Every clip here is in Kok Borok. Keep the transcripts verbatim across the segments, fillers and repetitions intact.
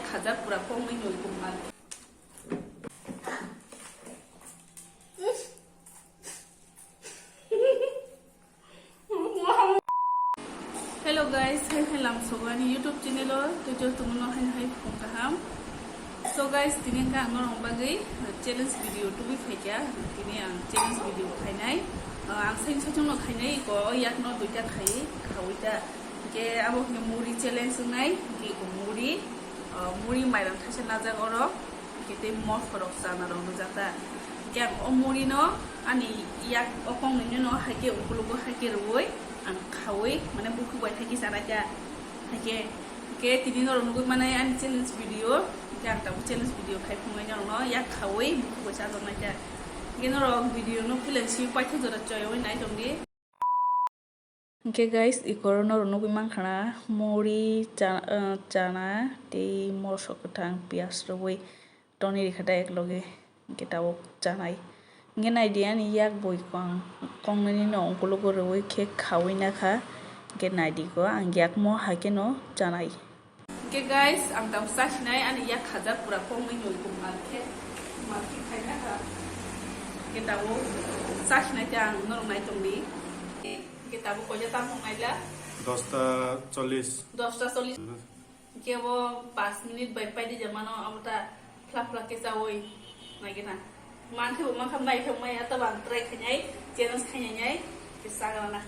Hajar pura kongwi noi kung mal. Hello guys, hai hai lam sogo ani YouTube channel o, tei joto no hai hai phung kaham. So guys, tini hwnkhe ang norok bagwi challenge video tubui phaikha. Tini ang challenge video khainai. Ah, ang saini sachung no khainai, iko o yak no duita khai, khaui ta. Hwnkhe abo hwnkhe muri challenge wngnai, hwnkhe iko muri, ah, muri mairang thaisa najak oro. Hwnkhe tei moso rok chana rok rwjak ta. Hwnkhe ang o muri no ani yak o kong nini no hai khe ukulugo hai khe rwui ang khaui mane bukhuk bai hai khe chanai kha. Hai khe, hwnkhe tini norok nugui manai ani challenge video. Hwnkhe ang tabuk challenge video khai phungnai norok no yak khaui bukhuk bai chajaknai kha. Hwnkhe norok video no puila si paithago jora choyui nai tongdi. Hwnkhe guys, ikoro norok nugui mankha na muri cha-, ah, chana tei moso kwthang piyaj rwui toni rikha da ek loge, hwnkhe tabuk chanai. Hwnkhe naidi ani yak boi kong, kongnani no ungkulugo rwui khe khaui nakha, hwnkhe naidi ko ang yakmo hai kheno chanai. Hwnkhe guys, ang tamo chakhinai ani yak hajar pura kongwi noi kung mal khe, mal khe khaina kha. Hwnkhe tamo chakhinai khe ang norok nai tongdi. Hwnkhe tamo koita tam hwngnai la? Dosta chollish. Dosta chollish. Mhm. Hwnkhe bo pash minute bai paidi jamano abo ta phlak phlak khe chaui naigena. Mankhe bo mankha mai khe mai ata bang try khainai, challenge khainai, kisa gana.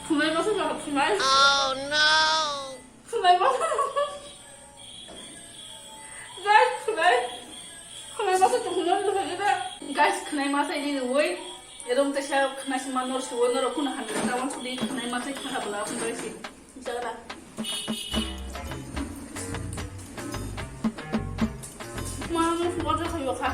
Khwnai masa jaga khwnai. Oh no. Khwnai masa. Guys, khwnai. Khwnai masa tong khwnai masa jaga. Guys, khwnai masa ini woi. Erom tesa khwnai sima nor suwo nor khuna hamil tawon sudi khwnai masa khaka bela khwnai si. Jaga. Ma mo suwo jaga yo kha.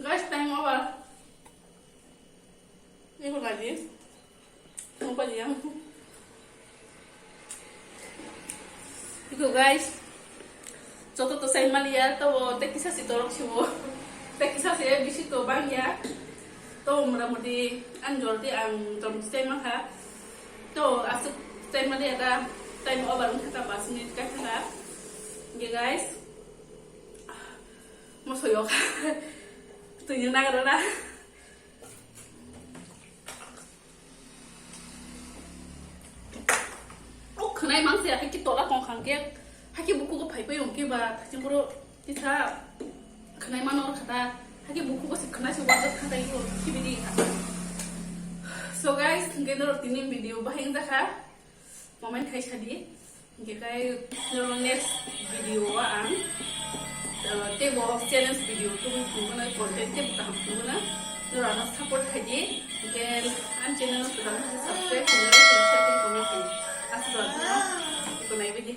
Guys, time over. Ini kok lagi? Lupa dia. Itu guys. Joto to sai maliya, to te kisa si torok sibo. Te kisa si bisi to bangya. To mura muti ang jorti ang tom sai mangha. To asuk sai maliya da time over wngkha ta pas minute ka kha. Ge guys. Mo soyo. Tuyo na gara. O khwnai mang se, hakhe tola kong khang khe, hakhe bukugo phai phai hwnkhe ba, thaching boro kisa khwnai mano khata, hakhe bukugo se khwnai se wajak khatai ko, kibidi. So guys, hwnkhe norok tini video bahai wngjakha, comment khai sadi. Hingke kai norok next video o ang, uh, tebo challenge video tubui phunuknai content tebo kaham phunukna norok ano support khaidi. Hingke ang channel no kwtal khe subscribe khaidi, like khaidi, share khaidi, comment khaidi. Aswk rok no iko naibaidi.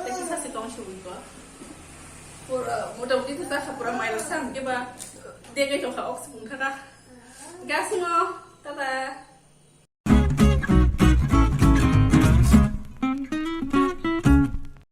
Tei kisa se tong se wngkha. Pura mota moti khe jakha pura mairok sa hingke ba degai tongkha okswk wngkha ka. Gasno tata.